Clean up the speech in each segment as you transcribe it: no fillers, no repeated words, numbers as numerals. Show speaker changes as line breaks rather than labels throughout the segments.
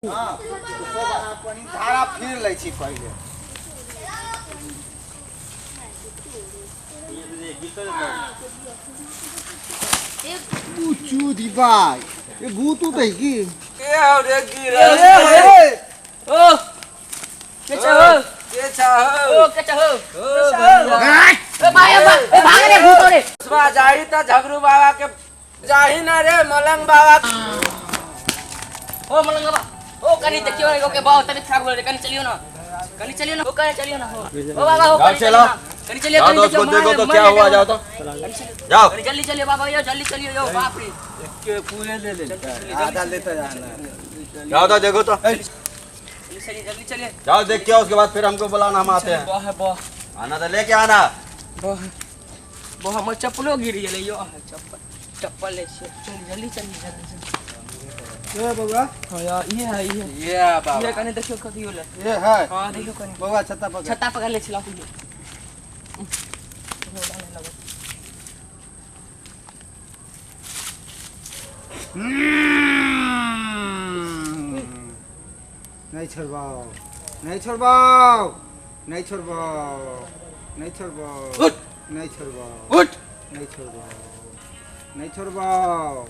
हँ, सब कनि धारा फिर लै छी पहिले। चूदी भाई, ये भूत उत है की?
के हौ रे गिरल?
ए,
ओ के छहो?
के छहो?
ओ के छहो?
ओ भैया।
ए भाई, ए भाई, ए भाग रे भूत रे।
सुबह जाही त झगरू बाबा के जाही ना रे मलंग बाबा।
ओ मलंग बाबा, ओ कनी देखियो रे, ओके बाबा तबियत खराब हो रे, कनी चलियो ना, कनी चलियो ना, ओ कनी चलियो ना, हो ओ बाबा हो,
जाओ
कनी
चलो।
चलियो ना, कनी चलियो,
जाओ
कनी
तो उसको
देखियो,
देखो तो
मर
क्या हुआ,
जाएगा।
जाओ तो
कनी चलियो,
जाओ।
कनी जल्दी चलियो बाबा, यो जल्दी चलियो, यो बाप रे।
के पूरे ले ले, आधा लेता जाना।
जाओ तो देखो तो,
जल्दी चलिए, जल्दी चलिए।
जाओ देख के आओ, उसके बाद फिर हमको बुलाना, हम आते हैं।
बह बह
आना तो लेके आना।
बह बह, हमर चप्पलो गिर गेलै यो, चप्पल चप्पल ले छियै। चल जल्दी चलिए, जल्दी चलिए।
ए बउआ।
हां यार, ये है, ये है।
ये बाबा।
ये कनी देखियो कथी होलै।
ये है।
हां देखियो कनी।
बउआ छत्ता पकड़।
छत्ता पकड़ ले छला।
नहीं छोड़बाओ, नहीं छोड़बाओ, नहीं छोड़बाओ, नहीं छोड़बाओ।
उठ।
नहीं छोड़बाओ।
उठ।
नहीं छोड़बाओ, नहीं छोड़बाओ,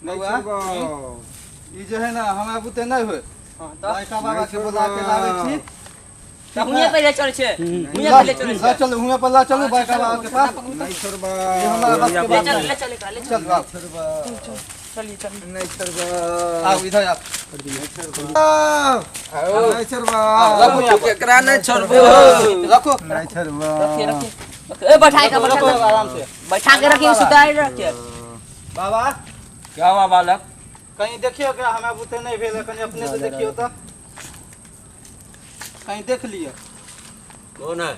नहीं
बउआ,
छोड़बाओ।
ई जे है ना, हमरा बुते नहीं होय।
हां तो
बड़का बाबा के बोला के लाबै छी।
त हुनिया पहिले चलै छै, हुनिया पहिले चलै
ला
छै।
चलू, हुएं पर ला चलू बड़का बाबा के पास।
नहीं छोड़बाओ।
ई हमरा बस के
ले
बात
चल,
नहीं।
ले चल, ले चल।
चल बाप।
चलिए चलिए।
नहीं छोड़बाओ।
आओ इधर आओ।
नहीं छोड़बाओ, नहीं छोड़बाओ।
रखो, केकरा नहीं छोड़बो।
रखो।
नहीं छोड़बाओ।
रखिए रखिए, ए बैठा के, बैठा
रखो
के
आराम से
बैठा के रखिए, सुताए रखिए।
बाबा।
क्या हुआ बालक?
कहीं देखियो के हमरा बुते नहीं भेल, कहीं अपने से देखियो तो, कहीं देख लियो।
कौन है?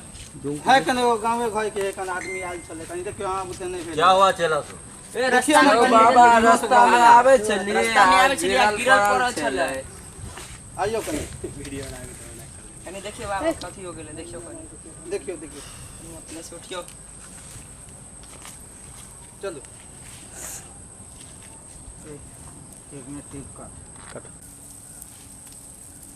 है कने वो गांवे घर के कने आदमी आयल छले, कहीं देखियो हमरा बुते नहीं भेल।
क्या हुआ चेला सो?
ए
देखियो
रास्ता
ना
में
कहीं
बाबा, रास्ता में आबै छलियै,
रास्ता में आबै छलियै, गिरल पड़ल छलै।
आइयो कने।
कनी देखियो बाबा कथी हो गेलै, देखियो कनी।
देखियो देखियो।
कनी अपने से उठियो।
चलो।
एक मिनट टिप कर।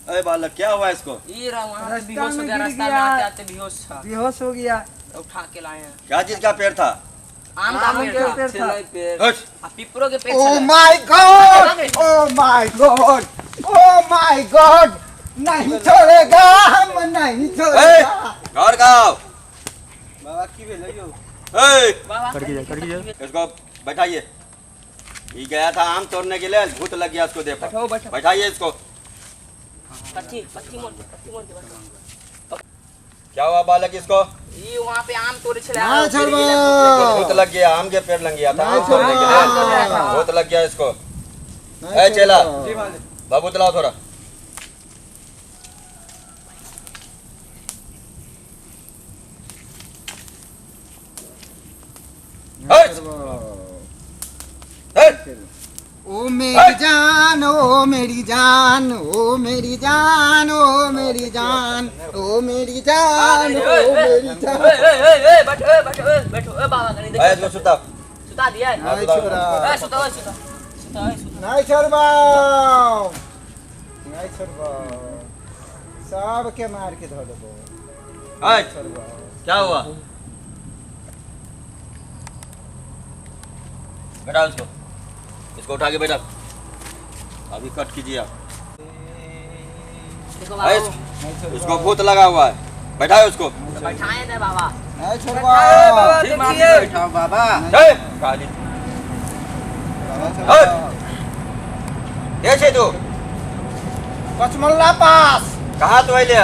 अरे बालक क्या हुआ इसको?
ई रहा वहां पे
रास्ता
बेहोश हो
में
गया,
गिर
रास्ता में
गया।
आते आते बेहोश था,
बेहोश हो गया।
उठा के लाए हैं।
क्या चीज का पेड़ था?
आम का
आम
पेड़
के
था।
पेड़ था।
छलै पेड़।
हट।
आ पिपरो के पेड़
ओ
छलै।
My God, oh my God, oh my God, नहीं छोड़ेगा हम, नहीं
ए,
छोड़ेगा।
घर का आओ।
बाबा की भेल यौ?
ए,
बाबा कथी?
इसको बैठाइए। ये गया था आम तोड़ने के लिए, भूत लग गया उसको देखो।
बैठो बैठो।
बैठाइए इसको।
पत्ती पत्ती मोड़ के, पत्ती मोड़ के बैठो।
क्या हुआ बालक इसको?
ई वहां पे आम तोड़े छलै।
नहीं छोड़बो।
भूत लग गया, आम के पेड़ लग गया था
नहीं
आम तोड़ने के लिए,
छोड़बो।
भूत लग गया इसको।
नहीं
ए चेला।
छोड़बो।
जी मालिक।
बाबू लाओ थोड़ा।
नहीं
हट।
छोड़बो।
हट।
ओ मेरी जान, ओ मेरी जान, ओ मेरी जान, ओ मेरी जान, ओ मेरी जान, ओ मेरी जान।
ए ए ए ए बैठो, ए बैठो, ए बैठो, ए बाबा कनी
ए,
देखियो।
इसको सुता।
सुता दिया।
नहीं छोड़ा।
ए सुता, ए सुता, सुता, ए सुता।
नहीं छोड़बो, नहीं छोड़बो, सबके मार के धो देबो।
हट।
छोड़बो।
क्या हुआ? बैठा उसको, इसको उठा के बैठा। अभी कट कीजिए आप।
देखो
ए,
बाबा,
इसको भूत लगा हुआ है, बैठाओ इसको।
तो बैठाए दे बाबा।
नहीं छोड़बो।
बाबा देखिए, बैठाओ बाबा।
ए, काली
नहीं छोड़बो।
के छै तू?
पचमल्ला पास।
कहाँ तू अइले?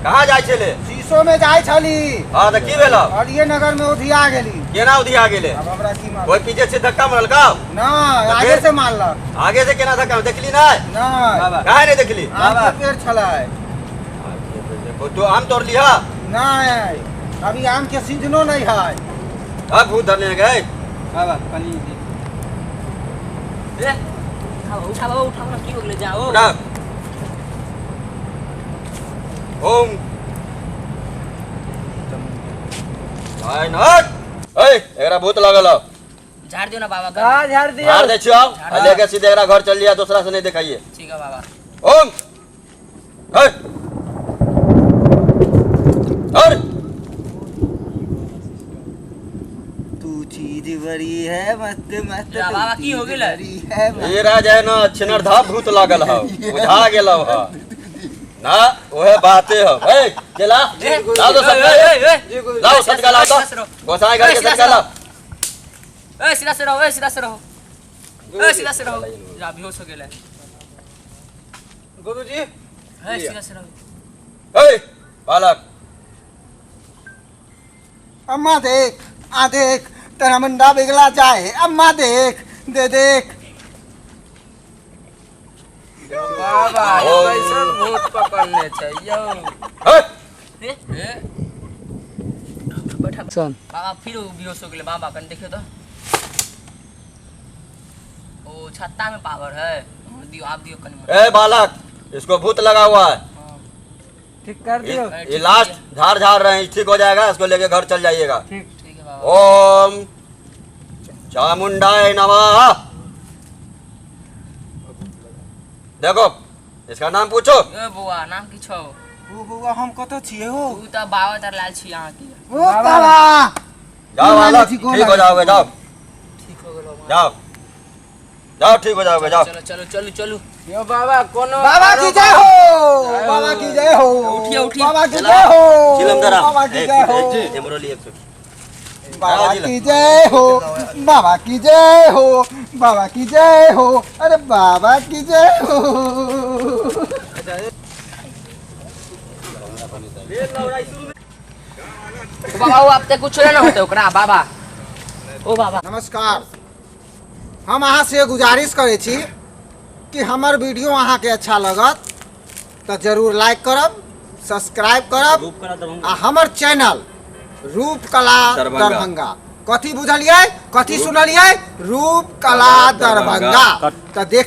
कहाँ जाइ छले?
शीशो में जाइ छली।
हाँ तऽ की भेल?
और ये नगर में उधिया गेली।
केना उधिया गेले?
अब हमरा की मालूम।
कोई पीछे से धक्का मारलका?
नहीं,
तऽ
आगे
फेर?
से मारलक।
आगे से केना धक्का देखली नहीं?
नहीं।
बाबा।
काहे नहीं देखली?
आम के पेड़ छलै।
तू आम तोड़ लिहा?
नहीं, अभी आम के सीजनो नहीं है।
अब भूत धरने गए।
बाबा कनी देख।
ए उठाओ उठाओ उठाओ ना, की हो गेलै? जाओ।
उठा। ओम भाई हट। ए, एकरा भूत लागल हौ।
झाड़ दियो ना बाबा।
हाँ झाड़ दियो।
झाड़ दे छियौ आ लेके सीधे एकरा घर चल लिया, दूसरा से नहीं देखाइए।
ठीक है बाबा।
ओम है और
तू चीज बड़ी है मस्त मस्त
जा
तू
बाबा, की हो
चीज
गेलै?
बड़ी है मस्त।
ये राज है ना छिनरधा भूत लागल हौ, बुझा गेल हौ ना, ओहे बाते हौ। ए चला लाओ तो सब, ए, लाओ सटका लाओ तो गोसाई घर के सटका लाओ।
ए सीधा से रहो, ए सीधा से रहो, ए सीधा से रहो। जा बेहोश हो गेलै।
गुरुजी
ए सीधा से रहो।
ए बालक,
अम्मा देख, आ देख तेरा मुंडा बिगला जाए। अम्मा देख, दे देख।
बाबा कैसन भूत पकड़ने छै यौ।
हे
ए बैठा बाबा, फिर उ बेहोश हो गेलै। बाबा कन देखियो तो ओ छत्ता में पावर है। दियो आप, दियो कनी।
ए बालक, इसको भूत लगा हुआ है।
ठीक कर दियो।
ये लास्ट झाड़ झाड़ रहे हैं, ठीक हो जाएगा, इसको लेके घर चल जाइएगा।
ठीक है बाबा।
ओम चामुंडाय नमः। देखो इसका नाम पूछो।
ए बौआ, नाम की छौ?
ओ बौआ, हम कतऽ छियै हो?
तू तऽ बाबा तर लाल छी अहाँके।
ओ बाबा,
जाओ
गोर
बालक,
लागै छी, गोर
ठीक हो
लागै
जाओगे,
छी।
जाओ
ठीक हो गेलो।
जाओ जाओ, ठीक हो जाओगे, जाओ।
चलो चलो चलू चलू।
यो बाबा कोनो
बाबा की जय हो, बाबा की जय हो।
उठिए, उठिए।
बाबा की जय हो,
चिलम धरा।
बाबा की जय हो,
एमरो लिए एक
बाबा की जय हो, बाबा की जय हो, बाबा की जय हो, अरे बाबा की जय हो।
बाबा ओ अब तक कुछ ना होते ओकरा। बाबा ओ बाबा।
नमस्कार, हम अहाँ से गुजारिश करै छी कि हमर वीडियो अहाँके अच्छा लगत तऽ जरूर लाइक करब, सब्सक्राइब करब आ हमर चैनल रूप कला
दरभंगा।
दरभंगा। कथी बुझलियै, कथी सुनलियै? रूप कला दरभंगा। तऽ देख।